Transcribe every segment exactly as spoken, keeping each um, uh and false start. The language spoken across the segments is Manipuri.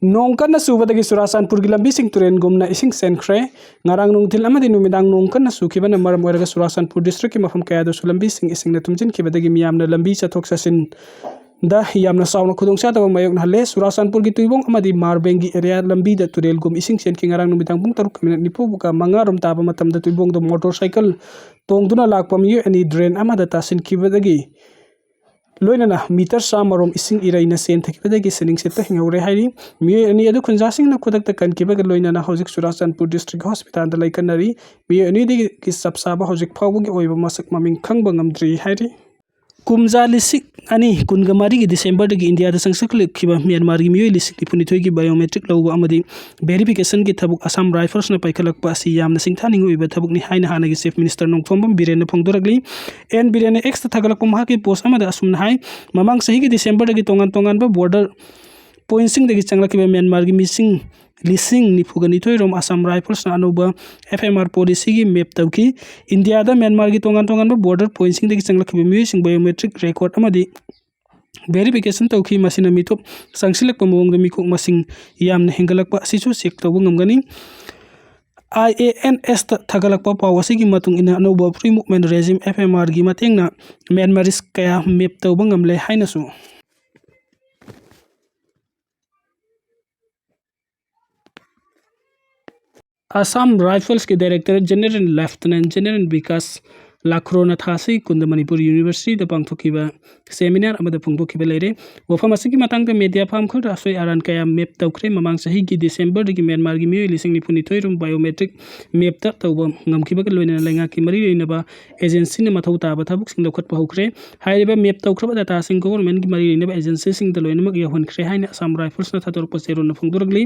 ꯅꯣꯡ ꯀꯟꯅ ꯆꯨꯕꯗꯒꯤ ꯆꯨꯔꯥꯆꯥꯟꯄꯨꯔꯒꯤ ꯂꯝꯕꯤꯁꯤꯡ ꯇꯨꯔꯦꯜꯒꯨꯝꯅ ꯏꯁꯤꯡ ꯆꯦꯟꯈ꯭ꯔꯦ꯫ ꯉꯔꯥꯡ ꯅꯨꯡꯊꯤꯜ ꯑꯃꯗꯤ ꯅꯨꯃꯤꯗꯥꯡ ꯅꯣꯡ ꯀꯟꯅ ꯆꯨꯈꯤꯕꯅ ꯃꯔꯝ ꯑꯣꯏꯔꯒ ꯆꯨꯔꯥꯆꯥꯟꯄꯨꯔ districtꯀꯤ ꯃꯐꯝ ꯀꯌꯥꯗꯁꯨ ꯂꯝꯕꯤꯁꯤꯡ ꯏꯁꯤꯡꯅ ꯊꯨꯝꯖꯤꯟꯈꯤꯕꯗꯒꯤ ꯃꯤꯌꯥꯝꯅ ꯂꯝꯕꯤ ꯆꯠꯊꯣꯛ ꯆꯠꯁꯤꯟꯗ ꯌꯥꯝꯅ ꯆꯥꯎꯅ ꯈꯨꯗꯣꯡꯆꯥꯗꯕ ꯃꯥꯌꯣꯛꯅꯍꯜꯂꯦ꯫ ꯆꯨꯔꯥꯆꯥꯟꯄꯨꯔꯒꯤ ꯇꯨꯏꯕꯣꯡ ꯑꯃꯗꯤ ꯃꯥꯔꯕꯦꯡꯒꯤ area ꯂꯝꯕꯤꯗ ꯇꯨꯔꯦꯜꯒꯨꯝ ꯏꯁꯤꯡ ꯆꯦꯟꯈꯤ꯫ ꯉꯔꯥꯡ ꯅꯨꯃꯤꯗꯥꯡ ꯄꯨꯡ ꯇꯔꯨꯛ minute ꯅꯤꯐꯨꯒ ꯃꯉꯥ ꯔꯣꯝ ꯇꯥꯕ ꯃꯇꯝꯗ ꯇꯨꯏꯕꯣꯡꯗ motorcycle ꯇꯣꯡꯗꯨꯅ ꯂꯥꯛꯄ ꯃꯤꯑꯣꯏ ꯑꯅꯤ drain ꯑꯃꯗ ꯇꯥꯁꯤꯟꯈꯤꯕꯗꯒꯤ ꯂꯣꯏꯅꯅ meter ꯆꯥꯝꯃ ꯔꯣꯝ ꯏꯁꯤꯡ ꯏꯔꯩꯅ ꯆꯦꯟꯊꯈꯤꯕꯗꯒꯤ ꯁꯤꯅꯤꯡ ꯁꯤꯠꯇ ꯍꯤꯡꯍꯧꯔꯦ ꯍꯥꯏꯔꯤ꯫ ꯃꯤꯑꯣꯏ ꯑꯅꯤ ꯑꯗꯨ ꯈꯨꯟꯖꯥꯁꯤꯡꯅ ꯈꯨꯗꯛꯇ ꯀꯟꯈꯤꯕꯒ ꯂꯣꯏꯅꯅ ꯍꯧꯖꯤꯛ ꯆꯨꯔꯥꯆꯥꯟꯄꯨꯔ district hospitalꯗ ꯂꯩꯈꯠꯅꯔꯤ꯫ ꯃꯤꯑꯣꯏ ꯑꯅꯤꯗꯨꯒꯤ ꯆꯞ ꯆꯥꯕ ꯍꯧꯖꯤꯛ ꯐꯥꯎꯕꯒꯤ ꯑꯣꯏꯕ ꯃꯁꯛ ꯃꯃꯤꯡ ꯈꯪꯕ ꯉꯝꯗ꯭ꯔꯤ ꯍꯥꯏꯔꯤ꯫ ꯀꯨꯝꯖꯥ ꯂꯤꯁꯤꯡ ꯑꯅꯤ ꯀꯨꯟꯒ ꯃꯔꯤꯒꯤ Decemberꯗꯒꯤ ꯏꯟꯗꯤꯌꯥꯗ ꯆꯪꯁꯤꯜꯂꯛꯈꯤꯕ ꯃ꯭ꯌꯥꯟꯃꯥꯔꯒꯤ ꯃꯤꯑꯣꯏ ꯂꯤꯁꯤꯡ ꯅꯤꯐꯨ ꯅꯤꯊꯣꯏꯒꯤ biometric ꯂꯧꯕ ꯑꯃꯗꯤ verificationꯒꯤ ꯊꯕꯛ ꯑꯁꯥꯝ Riflesꯅ ꯄꯥꯏꯈꯠꯂꯛꯄ ꯑꯁꯤ ꯌꯥꯝꯅ ꯁꯤꯡꯊꯥꯅꯤꯡꯉꯥꯏ ꯑꯣꯏꯕ ꯊꯕꯛꯅꯤ ꯍꯥꯏꯅ ꯍꯥꯟꯅꯒꯤ Chief Minister ꯅꯣꯡꯊꯣꯝꯕꯝ ꯕꯤꯔꯦꯟꯅ ꯐꯣꯡꯗꯣꯔꯛꯂꯤ꯫ ꯑꯦꯟ ꯕꯤꯔꯦꯟꯅ Xꯇ ꯊꯥꯒꯠꯂꯛꯄ ꯃꯍꯥꯛꯀꯤ post ꯑꯃꯗ ꯑꯁꯨꯝꯅ ꯍꯥꯏ, ꯃꯃꯥꯡ ꯆꯍꯤꯒꯤ Decemberꯗꯒꯤ ꯇꯣꯉꯥꯟ ꯇꯣꯉꯥꯟꯕ border pointꯁꯤꯡꯗꯒꯤ ꯆꯪꯂꯛꯈꯤꯕ ꯃ꯭ꯌꯥꯟꯃꯥꯔꯒꯤ ꯃꯤꯁꯤꯡ ꯂꯤꯁꯤꯡ ꯅꯤꯐꯨꯒ ꯅꯤꯊꯣꯏ ꯔꯣꯝ ꯑꯁꯥꯝ Riflesꯅ ꯑꯅꯧꯕ F M R policyꯒꯤ map ꯇꯧꯈꯤ꯫ ꯏꯟꯗꯤꯌꯥꯗ ꯃ꯭ꯌꯥꯟꯃꯥꯔꯒꯤ ꯇꯣꯉꯥꯟ ꯇꯣꯉꯥꯟꯕ border pointꯁꯤꯡꯗꯒꯤ ꯆꯪꯂꯛꯈꯤꯕ ꯃꯤꯑꯣꯏꯁꯤꯡ biometric record ꯑꯃꯗꯤ verification ꯇꯧꯈꯤ꯫ ꯃꯁꯤꯅ ꯃꯤꯇꯣꯞ ꯆꯪꯁꯤꯜꯂꯛꯄ ꯃꯑꯣꯡꯗ ꯃꯤꯀꯣꯛ ꯃꯁꯤꯡ ꯌꯥꯝꯅ ꯍꯦꯟꯒꯠꯂꯛꯄ ꯑꯁꯤꯁꯨ check ꯇꯧꯕ ꯉꯝꯒꯅꯤ꯫ I A N Sꯇ ꯊꯥꯒꯠꯂꯛꯄ ꯄꯥꯎ ꯑꯁꯤꯒꯤ ꯃꯇꯨꯡ ꯏꯟꯅ, ꯑꯅꯧꯕ Free Movement Regime, F M Rꯒꯤ ꯃꯇꯦꯡꯅ Myanmarese ꯀꯌꯥ map ꯇꯧꯕ ꯉꯝꯂꯦ ꯍꯥꯏꯅꯁꯨ Assam Riflesꯀꯤ Director General Lieutenant General Vikas ꯂꯥꯈ꯭ꯔꯣꯅ ꯊꯥ ꯑꯁꯤꯒꯤ ꯀꯨꯟꯗ ꯃꯅꯤꯄꯨꯔ Universityꯗ ꯄꯥꯡꯊꯣꯛꯈꯤꯕ seminar ꯑꯃꯗ ꯐꯣꯡꯗꯣꯛꯈꯤꯕ ꯂꯩꯔꯦ꯫ ꯋꯥꯐꯝ ꯑꯁꯤꯒꯤ ꯃꯇꯥꯡꯗ media ꯐꯥꯝ ꯈꯔꯗ ꯑꯁꯣꯏ ꯑꯔꯥꯟ ꯀꯌꯥ map ꯇꯧꯈ꯭ꯔꯦ꯫ ꯃꯃꯥꯡ ꯆꯍꯤꯒꯤ Decemberꯗꯒꯤ ꯃ꯭ꯌꯥꯟꯃꯥꯔꯒꯤ ꯃꯤꯑꯣꯏ ꯂꯤꯁꯤꯡ ꯅꯤꯐꯨ ꯅꯤꯊꯣꯏ ꯔꯣꯝ biometric mapꯇ ꯇꯧꯕ ꯉꯝꯈꯤꯕꯒ ꯂꯣꯏꯅꯅ ꯂꯩꯉꯥꯛꯀꯤ ꯃꯔꯤ ꯂꯩꯅꯕ agencyꯅ ꯃꯊꯧ ꯇꯥꯕ ꯊꯕꯛꯁꯤꯡ ꯂꯧꯈꯠꯄ ꯍꯧꯈ꯭ꯔꯦ꯫ ꯍꯥꯏꯔꯤꯕ map ꯇꯧꯈ꯭ꯔꯕ dataꯁꯤꯡ governmentꯀꯤ ꯃꯔꯤ ꯂꯩꯅꯕ agencyꯁꯤꯡꯗ ꯂꯣꯏꯅꯃꯛ ꯌꯧꯍꯟꯈ꯭ꯔꯦ ꯍꯥꯏꯅ ꯑꯁꯥꯝ Riflesꯅ ꯊꯥꯗꯣꯔꯛꯄ ꯆꯦꯔꯣꯜꯅ ꯐꯣꯡꯗꯣꯔꯛꯂꯤ꯫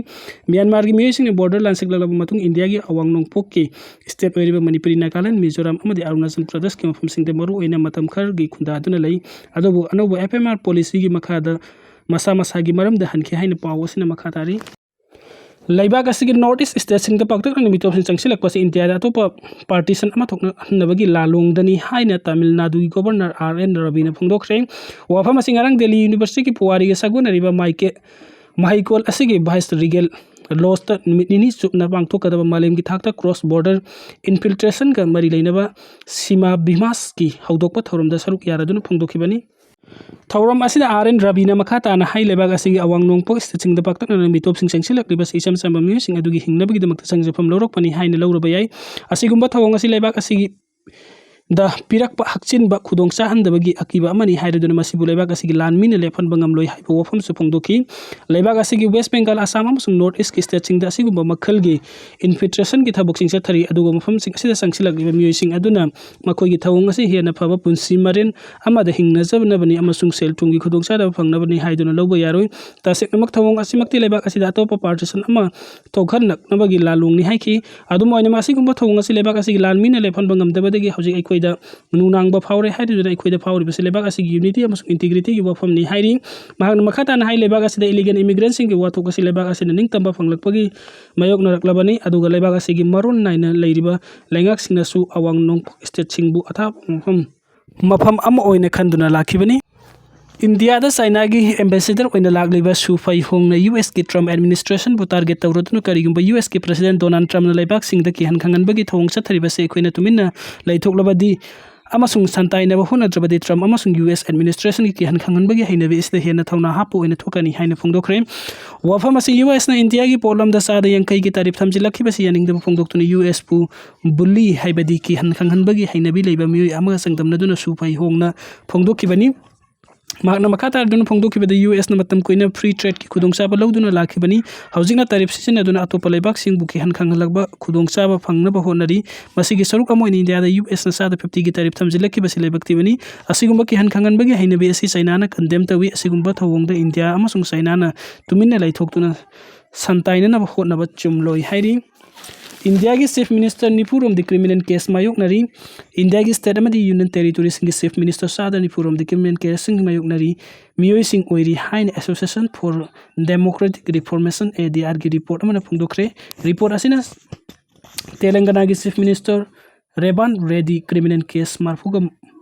ꯃ꯭ꯌꯥꯟꯃꯥꯔꯒꯤ ꯃꯤꯑꯣꯏꯁꯤꯡꯅ border ꯂꯥꯟꯁꯤꯜꯂꯛꯂꯕ ꯃꯇꯨꯡ ꯏꯟꯗꯤꯌꯥꯒꯤ ꯑꯋꯥꯡ ꯅꯣꯡꯄꯣꯛꯀꯤ state ꯑꯣꯏꯔꯤꯕ ꯃꯅꯤꯄꯨꯔꯤ, ꯅꯥꯒꯥꯂꯦꯟ, ꯃꯤꯖꯣꯔꯥꯝ ꯑꯃꯗꯤ ꯑꯔꯨꯅꯥꯆꯜ ꯄ꯭ꯔꯗꯦꯁꯀꯤ ꯃꯐꯝꯁꯤꯡꯗ ꯃꯔꯨꯑꯣꯏꯅ ꯃꯇꯝ ꯈꯔꯒꯤ ꯈꯨꯟꯗꯥꯗꯨꯅ ꯂꯩ꯫ ꯑꯗꯨꯕꯨ ꯑꯅꯧꯕ F M R policyꯒꯤ ꯃꯈꯥꯗ ꯃꯁꯥ ꯃꯁꯥꯒꯤ ꯃꯔꯝꯗ ꯍꯟꯈꯤ ꯍꯥꯏꯅ ꯄꯥꯎ ꯑꯁꯤꯅ ꯃꯈꯥ ꯇꯥꯔꯤ꯫ ꯂꯩꯕꯥꯛ ꯑꯁꯤꯒꯤ North East stateꯁꯤꯡꯗ ꯄꯥꯛꯇꯛꯅꯅ ꯃꯤꯇꯣꯞꯁꯤꯡ ꯆꯪꯁꯤꯜꯂꯛꯄꯁꯤ ꯏꯟꯗꯤꯌꯥꯗ ꯑꯇꯣꯞꯄ partition ꯑꯃ ꯊꯣꯛꯍꯟꯅꯕꯒꯤ ꯂꯥꯂꯣꯡꯗꯅꯤ ꯍꯥꯏꯅ ꯇꯥꯃꯤꯜ ꯅꯥꯗꯨꯒꯤ Governor R N ꯔꯕꯤꯅ ꯐꯣꯡꯗꯣꯛꯈ꯭ꯔꯦ꯫ ꯋꯥꯐꯝ ꯑꯁꯤ ꯉꯔꯥꯡ ꯗꯦꯜꯂꯤ Universityꯒꯤ ꯄꯨꯋꯥꯔꯤꯒ ꯁꯥꯒꯣꯟꯅꯔꯤꯕ ꯃꯥꯏꯀꯩ ꯃꯍꯩꯀꯣꯜ ꯑꯁꯤꯒꯤ vice regal lodgeꯇ ꯅꯨꯃꯤꯠ ꯅꯤꯅꯤ ꯆꯨꯞꯅ ꯄꯥꯡꯊꯣꯛꯀꯗꯕ ꯃꯥꯂꯦꯝꯒꯤ ꯊꯥꯛꯇ cross border infiltrationꯒ ꯃꯔꯤ ꯂꯩꯅꯕ ꯁꯤꯃꯥ ꯕꯤꯃꯥꯁꯀꯤ ꯍꯧꯗꯣꯛꯄ ꯊꯧꯔꯝꯗ ꯁꯔꯨꯛ ꯌꯥꯔꯗꯨꯅ ꯐꯣꯡꯗꯣꯛꯈꯤꯕꯅꯤ꯫ ꯊꯧꯔꯝ ꯑꯁꯤꯗ ꯑꯥꯔ ꯑꯦꯟ ꯔꯕꯤꯅ ꯃꯈꯥ ꯇꯥꯅ ꯍꯥꯏ, ꯂꯩꯕꯥꯛ ꯑꯁꯤꯒꯤ ꯑꯋꯥꯡ ꯅꯣꯡꯄꯣꯛ stateꯁꯤꯡꯗ ꯄꯥꯛꯇꯛꯅꯅ ꯃꯤꯇꯣꯞꯁꯤꯡ ꯆꯪꯁꯤꯜꯂꯛꯂꯤꯕꯁꯤ ꯏꯆꯝ ꯆꯝꯕ ꯃꯤꯑꯣꯏꯁꯤꯡ ꯑꯗꯨꯒꯤ ꯍꯤꯡꯅꯕꯒꯤꯗꯃꯛꯇ ꯆꯪꯖꯐꯝ ꯂꯧꯔꯛꯄꯅꯤ ꯍꯥꯏꯅ ꯂꯧꯔꯕ ꯌꯥꯏ꯫ ꯑꯁꯤꯒꯨꯝꯕ ꯊꯧꯑꯣꯡ ꯑꯁꯤ ꯂꯩꯕꯥꯛ ꯑꯁꯤꯒꯤ ꯗ ꯄꯤꯔꯛꯄ ꯍꯛꯆꯤꯟꯕ ꯈꯨꯗꯣꯡ ꯆꯥꯍꯟꯗꯕꯒꯤ ꯑꯀꯤꯕ ꯑꯃꯅꯤ ꯍꯥꯏꯔꯗꯨꯅ ꯃꯁꯤꯕꯨ ꯂꯩꯕꯥꯛ ꯑꯁꯤꯒꯤ ꯂꯥꯟꯃꯤꯅ ꯂꯦꯞꯍꯟꯕ ꯉꯝꯂꯣꯏ ꯍꯥꯏꯕ ꯋꯥꯐꯝꯁꯨ ꯐꯣꯡꯗꯣꯛꯈꯤ꯫ ꯂꯩꯕꯥꯛ ꯑꯁꯤꯒꯤ West Bengal, Assam ꯑꯃꯁꯨꯡ North Eastꯀꯤ stateꯁꯤꯡꯗ ꯑꯁꯤꯒꯨꯝꯕ ꯃꯈꯜꯒꯤ infiltrationꯒꯤ ꯊꯕꯛꯁꯤꯡ ꯆꯠꯊꯔꯤ, ꯑꯗꯨꯒ ꯃꯐꯝꯁꯤꯡ ꯑꯁꯤꯗ ꯆꯪꯁꯤꯜꯂꯛꯂꯤꯕ ꯃꯤꯑꯣꯏꯁꯤꯡ ꯑꯗꯨꯅ ꯃꯈꯣꯏꯒꯤ ꯊꯧꯑꯣꯡ ꯑꯁꯤ ꯍꯦꯟꯅ ꯐꯕ ꯄꯨꯟꯁꯤ ꯃꯔꯦꯟ ꯑꯃꯗ ꯍꯤꯡꯅꯖꯅꯕꯅꯤ ꯑꯃꯁꯨꯡ ꯁꯦꯜ ꯊꯨꯝꯒꯤ ꯈꯨꯗꯣꯡꯆꯥꯗꯕ ꯐꯪꯅꯕꯅꯤ ꯍꯥꯏꯗꯨꯅ ꯂꯧꯕ ꯌꯥꯔꯣꯏ꯫ ꯇꯁꯦꯡꯅꯃꯛ ꯊꯧꯑꯣꯡ ꯑꯁꯤꯃꯛꯇꯤ ꯂꯩꯕꯥꯛ ꯑꯁꯤꯗ ꯑꯇꯣꯞꯄ partition ꯑꯃ ꯊꯣꯛꯍꯟꯅꯕꯒꯤ ꯂꯥꯜꯂꯣꯡꯅꯤ ꯍꯥꯏꯈꯤ꯫ ꯑꯗꯨꯝ ꯑꯣꯏꯅꯃꯛ, ꯑꯁꯤꯒꯨꯝꯕ ꯊꯧꯑꯣꯡ ꯑꯁꯤ ꯂꯩꯕꯥꯛ ꯑꯁꯤꯒꯤ ꯂꯥꯟꯃꯤꯅ ꯂꯦꯞꯍꯟꯕ ꯉꯝꯗꯕꯗꯒꯤ ꯍꯧꯖꯤꯛ ꯑꯩꯈꯣꯏꯗ ꯅꯨꯡꯅꯥꯡꯕ ꯐꯥꯎꯔꯦ ꯍꯥꯏꯗꯨꯅ ꯑꯩꯈꯣꯏꯗ ꯐꯥꯎꯔꯤꯕꯁꯤ ꯂꯩꯕꯥꯛ ꯑꯁꯤꯒꯤ unityꯒꯤ ꯑꯃꯁꯨꯡ integrityꯒꯤ ꯋꯥꯐꯝꯅꯤ ꯍꯥꯏꯔꯤ꯫ ꯃꯍꯥꯛꯅ ꯃꯈꯥ ꯇꯥꯅ ꯍꯥꯏ, ꯂꯩꯕꯥꯛ ꯑꯁꯤꯗ illegal immigrantꯁꯤꯡꯒꯤ ꯋꯥꯊꯣꯛ ꯑꯁꯤ ꯂꯩꯕꯥꯛ ꯑꯁꯤꯅ ꯅꯤꯡꯇꯝꯕ ꯐꯪꯂꯛꯄꯒꯤ ꯃꯥꯌꯣꯛꯅꯔꯛꯂꯕꯅꯤ, ꯑꯗꯨꯒ ꯂꯩꯕꯥꯛ ꯑꯁꯤꯒꯤ ꯃꯔꯣꯟ ꯅꯥꯏꯅ ꯂꯩꯔꯤꯕ ꯂꯩꯉꯥꯛꯁꯤꯡꯅꯁꯨ ꯑꯋꯥꯡ ꯅꯣꯡꯄꯣꯛ stateꯁꯤꯡꯕꯨ ꯑꯊꯥꯞꯄ ꯃꯐꯝ ꯃꯐꯝ ꯑꯃ ꯑꯣꯏꯅ ꯈꯟꯗꯨꯅ ꯂꯥꯛꯈꯤꯕꯅꯤ꯫ ꯏꯟꯗꯤꯌꯥꯗ ꯆꯥꯏꯅꯥꯒꯤ ambassador ꯑꯣꯏꯅ ꯂꯥꯛꯂꯤꯕ ꯁꯨ ꯐꯩꯍꯣꯡꯅ ꯌꯨ ꯑꯦꯁꯀꯤ Trump administrationꯕꯨ target ꯇꯧꯔꯗꯨꯅ ꯀꯔꯤꯒꯨꯝꯕ ꯌꯨ ꯑꯦꯁꯀꯤ President Donald Trumpꯅ ꯂꯩꯕꯥꯛꯁꯤꯡꯗ ꯀꯤꯍꯟ ꯈꯪꯍꯟꯕꯒꯤ ꯊꯧꯑꯣꯡ ꯆꯠꯊꯔꯤꯕꯁꯤ ꯑꯩꯈꯣꯏꯅ ꯇꯨꯃꯤꯟꯅ ꯂꯩꯊꯣꯛꯂꯕꯗꯤ ꯑꯃꯁꯨꯡ ꯁꯟꯇꯥꯏꯅꯕ ꯍꯣꯠꯅꯗ꯭ꯔꯕꯗꯤ Trump ꯑꯃꯁꯨꯡ ꯌꯨ ꯑꯦꯁ administrationꯒꯤ ꯀꯤꯍꯟ ꯈꯪꯍꯟꯕꯒꯤ ꯍꯩꯅꯕꯤ ꯑꯁꯤꯗ ꯍꯦꯟꯅ ꯊꯧꯅꯥ ꯍꯥꯞꯄ ꯑꯣꯏꯅ ꯊꯣꯛꯀꯅꯤ ꯍꯥꯏꯅ ꯐꯣꯡꯗꯣꯛꯈ꯭ꯔꯦ꯫ ꯋꯥꯐꯝ ꯑꯁꯤ ꯌꯨ ꯑꯦꯁꯅ ꯏꯟꯗꯤꯌꯥꯒꯤ ꯄꯣꯠꯂꯝꯗ ꯆꯥꯗ ꯌꯥꯡꯈꯩꯒꯤ tariff ꯊꯝꯖꯤꯜꯂꯛꯈꯤꯕꯁꯤ ꯌꯥꯅꯤꯡꯗꯕ ꯐꯣꯡꯗꯣꯛꯇꯨꯅ ꯌꯨ ꯑꯦꯁꯄꯨ bully ꯍꯥꯏꯕꯗꯤ ꯀꯤꯍꯟ ꯈꯪꯍꯟꯕꯒꯤ ꯍꯩꯅꯕꯤ ꯂꯩꯕ ꯃꯤꯑꯣꯏ ꯑꯃꯒ ꯆꯥꯡꯗꯝꯅꯗꯨꯅ ꯁꯨ ꯐꯩꯍꯣꯡꯅ ꯐꯣꯡꯗꯣꯛꯈꯤꯕꯅꯤ꯫ ꯃꯍꯥꯛꯅ ꯃꯈꯥ ꯇꯥꯔꯗꯨꯅ ꯐꯣꯡꯗꯣꯛꯈꯤꯕꯗ ꯌꯨ ꯑꯦꯁꯅ ꯃꯇꯝ ꯀꯨꯏꯅ free tradeꯀꯤ ꯈꯨꯗꯣꯡꯆꯥꯕ ꯂꯧꯗꯨꯅ ꯂꯥꯛꯈꯤꯕꯅꯤ꯫ ꯍꯧꯖꯤꯛꯅ tariff ꯁꯤꯖꯤꯟꯅꯗꯨꯅ ꯑꯇꯣꯞꯄ ꯂꯩꯕꯥꯛꯁꯤꯡꯕꯨ ꯀꯤꯍꯟ ꯈꯪꯍꯜꯂꯛꯄ ꯈꯨꯗꯣꯡꯆꯥꯕ ꯐꯪꯅꯕ ꯍꯣꯠꯅꯔꯤ꯫ ꯃꯁꯤꯒꯤ ꯁꯔꯨꯛ ꯑꯃ ꯑꯣꯏꯅ ꯏꯟꯗꯤꯌꯥꯗ ꯌꯨ ꯑꯦꯁꯅ ꯆꯥꯗ fiftyꯒꯤ tariff ꯊꯝꯖꯤꯜꯂꯛꯈꯤꯕꯁꯤ ꯂꯥꯏꯕꯛ ꯊꯤꯕꯅꯤ꯫ ꯑꯁꯤꯒꯨꯝꯕ ꯀꯤꯍꯟ ꯈꯪꯍꯟꯕꯒꯤ ꯍꯩꯅꯕꯤ ꯑꯁꯤ ꯆꯥꯏꯅꯥꯅ condemn ꯇꯧꯏ꯫ ꯑꯁꯤꯒꯨꯝꯕ ꯊꯧꯑꯣꯡꯗ ꯏꯟꯗꯤꯌꯥ ꯑꯃꯁꯨꯡ ꯆꯥꯏꯅꯥꯅ ꯇꯨꯃꯤꯟꯅ ꯂꯩꯊꯣꯛꯇꯨꯅ ꯁꯟꯇꯥꯏꯅꯅꯕ ꯍꯣꯠꯅꯕ ꯆꯨꯝꯂꯣꯏ ꯍꯥꯏꯔꯤ꯫ ꯏꯟꯗꯤꯌꯥꯒꯤ Chief Minister ꯅꯤꯐꯨꯔꯣꯝꯗꯤ criminal case ꯃꯥꯌꯣꯛꯅꯔꯤ꯫ ꯏꯟꯗꯤꯌꯥꯒꯤ state ꯑꯃꯗꯤ union territoryꯁꯤꯡꯒꯤ Chief Minister ꯆꯥꯗ ꯅꯤꯐꯨꯔꯣꯝꯗꯤ criminal caseꯁꯤꯡ ꯃꯥꯌꯣꯛꯅꯔꯤ꯫ ꯃꯤꯑꯣꯏꯁꯤꯡ ꯑꯣꯏꯔꯤ ꯍꯥꯏꯅ Association for Democratic Reformation, ADRꯒꯤ report ꯑꯃꯅ ꯐꯣꯡꯗꯣꯛꯈ꯭ꯔꯦ꯫ Report ꯑꯁꯤꯅ ꯇꯦꯂꯪꯒꯅꯥꯒꯤ Chief Minister ꯔꯦꯕꯥꯟ ꯔꯦꯗꯤ criminal case ꯃꯔꯐꯨꯒ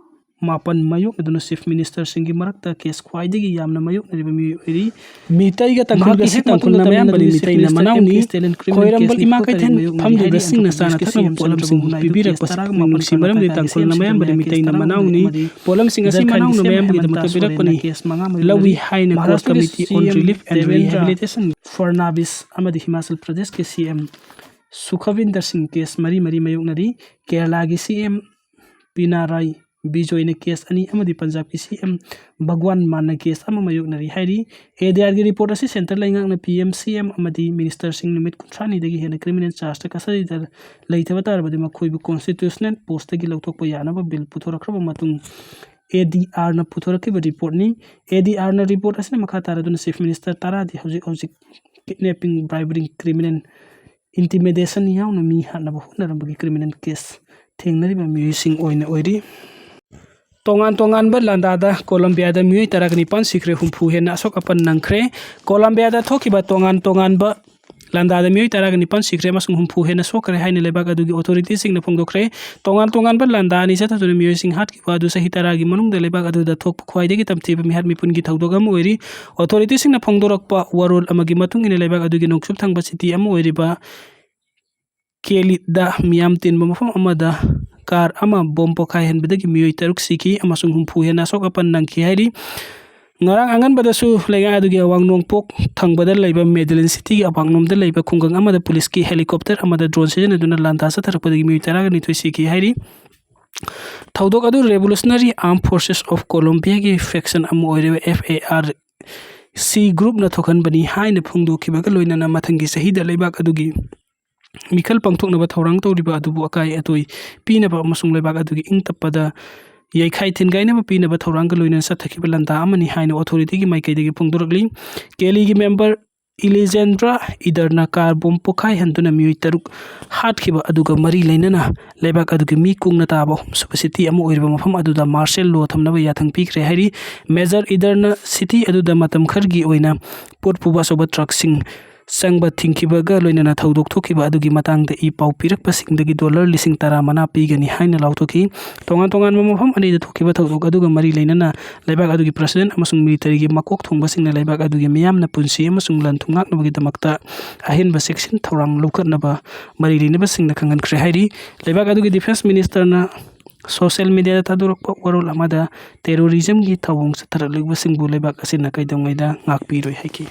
ꯃꯥꯄꯟ ꯃꯥꯌꯣꯛꯅꯗꯨꯅ ꯆꯤꯐ ꯃꯤꯅꯤꯁꯇꯔꯁꯤꯡꯒꯤ ꯃꯔꯛꯇ ꯀꯦꯁ ꯈ꯭ꯋꯥꯏꯗꯒꯤ ꯌꯥꯝꯅ ꯃꯥꯌꯣꯛꯅꯔꯤꯕ ꯃꯤꯑꯣꯏ ꯑꯣꯏꯔꯤ꯫ ꯃꯤꯇꯩꯒ ꯇꯥꯡꯈꯨꯜꯒ ꯃꯍꯥꯛꯀꯤ ꯍꯦꯛ ꯃꯥꯡꯈꯣꯜꯅ ꯃꯌꯥꯝꯕꯅꯤ, ꯃꯤꯇꯩꯅ ꯃꯅꯥꯎꯅꯤ꯫ ꯈꯣꯏꯔꯝꯕ ꯏꯃꯥ ꯀꯩꯊꯦꯜ ꯐꯝꯂꯤꯕꯁꯤꯡꯅ ꯆꯥꯅ ꯊꯛꯅꯕ ꯄꯣꯠꯂꯝꯁꯤꯡ ꯄꯤꯕꯤꯔꯛꯄ ꯄꯨꯛꯅꯤꯡ ꯅꯨꯡꯁꯤ ꯃꯔꯝꯗꯤ ꯇꯥꯡꯈꯨꯜꯅ ꯃꯌꯥꯝꯕꯅꯤ, ꯃꯤꯇꯩꯅ ꯃꯅꯥꯎꯅꯤ꯫ ꯄꯣꯠꯂꯝꯁꯤꯡ ꯑꯁꯤ ꯃꯅꯥꯎꯅ ꯃꯌꯥꯝꯕꯒꯤꯗꯃꯛꯇ ꯄꯤꯔꯛꯄꯅꯤ꯫ ꯂꯧꯏ ꯍꯥꯏꯅ core committee on relief and rehabilitation Fadnavis ꯑꯃꯗꯤ ꯍꯤꯃꯥꯆꯜ ꯄ꯭ꯔꯗꯦꯁꯀꯤ ꯁꯤ ꯑꯦꯝ ꯁꯨꯈꯕꯤꯟꯗꯔ ꯁꯤꯡ ꯀꯦꯁ ꯃꯔꯤ ꯃꯔꯤ ꯃꯥꯌꯣꯛꯅꯔꯤ꯫ ꯀꯦꯔꯂꯥꯒꯤ ꯁꯤ ꯑꯦꯝ ꯄꯤꯅꯥꯔꯥꯏ ꯕꯤꯖꯣꯏꯅ ꯀꯦꯁ ꯑꯅꯤ ꯑꯃꯗꯤ ꯄꯟꯖꯥꯕꯀꯤ ꯁꯤ ꯑꯦꯝ ꯚꯒꯋꯥꯟ ꯃꯥꯟꯅ ꯀꯦꯁ ꯑꯃ ꯃꯥꯌꯣꯛꯅꯔꯤ ꯍꯥꯏꯔꯤ꯫ ꯑꯦ ꯗꯤ ꯑꯥꯔꯒꯤ ꯔꯤꯄꯣꯔꯠ ꯑꯁꯤ ꯁꯦꯟꯇꯔ ꯂꯩꯉꯥꯛꯅ ꯄꯤ ꯑꯦꯝ ꯁꯤ ꯑꯦꯝ ꯑꯃꯗꯤ ꯃꯤꯅꯤꯁꯇꯔꯁꯤꯡ ꯅꯨꯃꯤꯠ ꯀꯨꯟꯊ꯭ꯔꯥꯅꯤꯗꯒꯤ ꯍꯦꯟꯅ ꯀ꯭ꯔꯤꯃꯤꯅꯦꯜ ꯆꯥꯔꯖꯇ ꯀꯁꯇꯗꯤꯗ ꯂꯩꯇꯕ ꯇꯥꯔꯕꯗꯤ ꯃꯈꯣꯏꯕꯨ ꯀꯣꯟꯁꯇꯤꯇ꯭ꯌꯨꯁꯅꯦꯜ ꯄꯣꯁꯇꯒꯤ ꯂꯧꯊꯣꯛꯄ ꯌꯥꯅꯕ ꯕꯤꯜ ꯄꯨꯊꯣꯔꯛꯈ꯭ꯔꯕ ꯃꯇꯨꯡ ꯑꯦ ꯗꯤ ꯑꯥꯔꯅ ꯄꯨꯊꯣꯔꯛꯈꯤꯕ ꯔꯤꯄꯣꯔꯠꯅꯤ꯫ ꯑꯦ ꯗꯤ ꯑꯥꯔꯅ ꯔꯤꯄꯣꯔꯠ ꯑꯁꯤꯅ ꯃꯈꯥ ꯇꯥꯔꯗꯨꯅ ꯆꯤꯐ ꯃꯤꯅꯤꯁꯇꯔ ꯇꯔꯥꯗꯤ ꯍꯧꯖꯤꯛ ꯍꯧꯖꯤꯛ ꯀꯤꯗꯅꯦꯄꯤꯡ, ꯕ꯭ꯔꯥꯏꯕꯔꯤ, ꯀ꯭ꯔꯤꯃꯤꯅꯦꯜ ꯏꯟꯇꯤꯃꯤꯗꯦꯁꯟ ꯌꯥꯎꯅ ꯃꯤ ꯍꯥꯠꯅꯕ ꯍꯣꯠꯅꯔꯝꯕꯒꯤ ꯀ꯭ꯔꯤꯃꯤꯅꯦꯜ ꯀꯦꯁ ꯊꯦꯡꯅꯔꯤꯕ ꯃꯤꯑꯣꯏꯁꯤꯡ ꯑꯣꯏꯅ ꯑꯣꯏꯔꯤ꯫ ꯇꯣꯉꯥꯟ ꯇꯣꯉꯥꯟꯕ ꯂꯥꯟꯗꯥꯗ ꯀꯣꯂꯝꯕꯤꯌꯥꯗ ꯃꯤꯑꯣꯏ ꯇꯔꯥꯒ ꯅꯤꯄꯥꯟ ꯁꯤꯈ꯭ꯔꯦ, ꯍꯨꯝꯐꯨ ꯍꯦꯟꯅ ꯑꯁꯣꯛ ꯑꯄꯟ ꯅꯪꯈ꯭ꯔꯦ꯫ ꯀꯣꯂꯝꯕꯤꯌꯥꯗ ꯊꯣꯛꯈꯤꯕ ꯇꯣꯉꯥꯟ ꯇꯣꯉꯥꯟꯕ ꯂꯥꯟꯗꯥꯗ ꯃꯤꯑꯣꯏ ꯇꯔꯥꯒ ꯅꯤꯄꯥꯟ ꯁꯤꯈ꯭ꯔꯦ ꯑꯃꯁꯨꯡ ꯍꯨꯝꯐꯨ ꯍꯦꯟꯅ ꯁꯣꯛꯈ꯭ꯔꯦ ꯍꯥꯏꯅ ꯂꯩꯕꯥꯛ ꯑꯗꯨꯒꯤ ꯑꯣꯊꯣꯔꯤꯇꯤꯁꯤꯡꯅ ꯐꯣꯡꯗꯣꯛꯈ꯭ꯔꯦ꯫ ꯇꯣꯉꯥꯟ ꯇꯣꯉꯥꯟꯕ ꯂꯥꯟꯗꯥ ꯑꯅꯤ ꯆꯠꯊꯗꯨꯅ ꯃꯤꯑꯣꯏꯁꯤꯡ ꯍꯥꯠꯈꯤꯕ ꯑꯗꯨ ꯆꯍꯤ ꯇꯔꯥꯒꯤ ꯃꯅꯨꯡꯗ ꯂꯩꯕꯥꯛ ꯑꯗꯨꯗ ꯊꯣꯛꯄ ꯈ꯭ꯋꯥꯏꯗꯒꯤ ꯇꯝꯊꯤꯕ ꯃꯤꯍꯥꯠ ꯃꯤꯄꯨꯟꯒꯤ ꯊꯧꯗꯣꯛ ꯑꯃ ꯑꯣꯏꯔꯤ꯫ ꯑꯣꯊꯣꯔꯤꯇꯤꯁꯤꯡꯅ ꯐꯣꯡꯗꯣꯔꯛꯄ ꯋꯥꯔꯣꯜ ꯑꯃꯒꯤ ꯃꯇꯨꯡ ꯏꯟꯅ ꯂꯩꯕꯥꯛ ꯑꯗꯨꯒꯤ ꯅꯣꯡꯆꯨꯞ ꯊꯪꯕ ꯁꯤꯇꯤ ꯑꯃ ꯑꯣꯏꯔꯤꯕ ꯀꯦꯂꯤꯗ ꯃꯤꯌꯥꯝ ꯇꯤꯟꯕ ꯃꯐꯝ ꯑꯃꯗ ꯀꯥꯔ ꯑꯃ ꯕꯣꯝ ꯄꯣꯈꯥꯏꯍꯟꯕꯗꯒꯤ ꯃꯤꯑꯣꯏ ꯇꯔꯨꯛ ꯁꯤꯈꯤ ꯑꯃꯁꯨꯡ ꯍꯨꯝꯐꯨ ꯍꯦꯟꯅ ꯑꯁꯣꯛ ꯑꯄꯟ ꯅꯪꯈꯤ ꯍꯥꯏꯔꯤ꯫ ꯉꯔꯥꯡ ꯑꯉꯟꯕꯗꯁꯨ ꯂꯩꯉꯥꯛ ꯑꯗꯨꯒꯤ ꯑꯋꯥꯡ ꯅꯣꯡꯄꯣꯛ ꯊꯪꯕꯗ ꯂꯩꯕ ꯃꯦꯗꯂꯤꯟ ꯁꯤꯇꯤꯒꯤ ꯑꯋꯥꯡꯂꯣꯝꯗ ꯂꯩꯕ ꯈꯨꯡꯒꯪ ꯑꯃꯗ ꯄꯨꯂꯤꯁꯀꯤ ꯍꯦꯂꯤꯀꯣꯞꯇꯔ ꯑꯃꯗ ꯗ꯭ꯔꯣꯟ ꯁꯤꯖꯤꯟꯅꯗꯨꯅ ꯂꯥꯟꯗꯥ ꯆꯠꯊꯔꯛꯄꯗꯒꯤ ꯃꯤꯑꯣꯏ ꯇꯔꯥꯒ ꯅꯤꯊꯣꯏ ꯁꯤꯈꯤ ꯍꯥꯏꯔꯤ꯫ ꯊꯧꯗꯣꯛ ꯑꯗꯨ Revolutionary Armed Forces of Colombiaꯒꯤ ꯐꯦꯛꯁꯟ ꯑꯃ ꯑꯣꯏꯔꯤꯕ F A R C groupꯅ ꯊꯣꯛꯍꯟꯕꯅꯤ ꯍꯥꯏꯅ ꯐꯣꯡꯗꯣꯛꯈꯤꯕꯒ ꯂꯣꯏꯅꯅ ꯃꯊꯪꯒꯤ ꯆꯍꯤꯗ ꯂꯩꯕꯥꯛ ꯑꯗꯨꯒꯤ ꯃꯤꯈꯜ ꯄꯥꯡꯊꯣꯛꯅꯕ ꯊꯧꯔꯥꯡ ꯇꯧꯔꯤꯕ ꯑꯗꯨꯕꯨ ꯑꯀꯥꯏ ꯑꯇꯣꯏ ꯄꯤꯅꯕ ꯑꯃꯁꯨꯡ ꯂꯩꯕꯥꯛ ꯑꯗꯨꯒꯤ ꯏꯪ ꯇꯞꯄꯗ ꯌꯩꯈꯥꯏ ꯊꯤꯟꯒꯥꯏꯅꯕ ꯄꯤꯅꯕ ꯊꯧꯔꯥꯡꯒ ꯂꯣꯏꯅꯅ ꯆꯠꯊꯈꯤꯕ ꯂꯥꯟꯗꯥ ꯑꯃꯅꯤ ꯍꯥꯏꯅ ꯑꯣꯊꯣꯔꯤꯇꯤꯒꯤ ꯃꯥꯏꯀꯩꯗꯒꯤ ꯐꯣꯡꯗꯣꯔꯛꯂꯤ꯫ ꯀꯦꯂꯤꯒꯤ ꯃꯦꯝꯕꯔ ꯏꯂꯤꯖꯦꯟꯗ꯭ꯔꯥ ꯏꯗꯔꯅ ꯀꯥꯔ ꯕꯣꯝ ꯄꯣꯈꯥꯏꯍꯟꯗꯨꯅ ꯃꯤꯑꯣꯏ ꯇꯔꯨꯛ ꯍꯥꯠꯈꯤꯕ ꯑꯗꯨꯒ ꯃꯔꯤ ꯂꯩꯅꯅ ꯂꯩꯕꯥꯛ ꯑꯗꯨꯒꯤ ꯃꯤ ꯀꯨꯡꯅ ꯇꯥꯕ ꯑꯍꯨꯝꯁꯨꯕ ꯁꯤꯇꯤ ꯑꯃ ꯑꯣꯏꯔꯤꯕ ꯃꯐꯝ ꯑꯗꯨꯗ ꯃꯥꯔꯁꯦꯜ ꯂꯣ ꯊꯝꯅꯕ ꯌꯥꯊꯪ ꯄꯤꯈ꯭ꯔꯦ ꯍꯥꯏꯔꯤ꯫ ꯃꯦꯖꯔ ꯏꯗꯔꯅ ꯁꯤꯇꯤ ꯑꯗꯨꯗ ꯃꯇꯝ ꯈꯔꯒꯤ ꯑꯣꯏꯅ ꯄꯣꯠ ꯄꯨꯕ ꯑꯆꯧꯕ ꯇ꯭ꯔꯛꯁꯤꯡ ꯆꯪꯕ ꯊꯤꯡꯈꯤꯕꯒ ꯂꯣꯏꯅꯅ ꯊꯧꯗꯣꯛ ꯊꯣꯛꯈꯤꯕ ꯑꯗꯨꯒꯤ ꯃꯇꯥꯡꯗ ꯏ ꯄꯥꯎ ꯄꯤꯔꯛꯄꯁꯤꯡꯗꯒꯤ ꯗꯣꯂꯔ ꯂꯤꯁꯤꯡ ꯇꯔꯥ ꯃꯅꯥ ꯄꯤꯒꯅꯤ ꯍꯥꯏꯅ ꯂꯥꯎꯊꯣꯛꯈꯤ꯫ ꯇꯣꯉꯥꯟ ꯇꯣꯉꯥꯟꯕ ꯃꯐꯝ ꯑꯅꯤꯗ ꯊꯣꯛꯈꯤꯕ ꯊꯧꯗꯣꯛ ꯑꯗꯨꯒ ꯃꯔꯤ ꯂꯩꯅꯅ ꯂꯩꯕꯥꯛ ꯑꯗꯨꯒꯤ ꯄ꯭ꯔꯁꯤꯗꯦꯟ ꯑꯃꯁꯨꯡ ꯃꯤꯂꯤꯇꯔꯤꯒꯤ ꯃꯀꯣꯛ ꯊꯣꯡꯕꯁꯤꯡꯅ ꯂꯩꯕꯥꯛ ꯑꯗꯨꯒꯤ ꯃꯤꯌꯥꯝꯅ ꯄꯨꯟꯁꯤ ꯑꯃꯁꯨꯡ ꯂꯟ ꯊꯨꯝ ꯉꯥꯛꯅꯕꯒꯤꯗꯃꯛꯇ ꯑꯍꯦꯟꯕ ꯆꯦꯛꯁꯤꯟ ꯊꯧꯔꯥꯡ ꯂꯧꯈꯠꯅꯕ ꯃꯔꯤ ꯂꯩꯅꯕꯁꯤꯡꯅ ꯈꯪꯍꯟꯈ꯭ꯔꯦ ꯍꯥꯏꯔꯤ꯫ ꯂꯩꯕꯥꯛ ꯑꯗꯨꯒꯤ ꯗꯤꯐꯦꯟꯁ ꯃꯤꯅꯤꯁꯇꯔꯅ ꯁꯣꯁꯤꯌꯦꯜ ꯃꯤꯗꯤꯌꯥꯗ ꯊꯥꯗꯣꯔꯛꯄ ꯋꯥꯔꯣꯜ ꯑꯃꯗ ꯇꯦꯔꯣꯔꯤꯖꯝꯒꯤ ꯊꯧꯑꯣꯡ ꯆꯠꯊꯔꯛꯂꯤꯕꯁꯤꯡꯕꯨ ꯂꯩꯕꯥꯛ ꯑꯁꯤꯅ ꯀꯩꯗꯧꯉꯩꯗ ꯉꯥꯛꯄꯤꯔꯣꯏ ꯍꯥꯏꯈꯤ꯫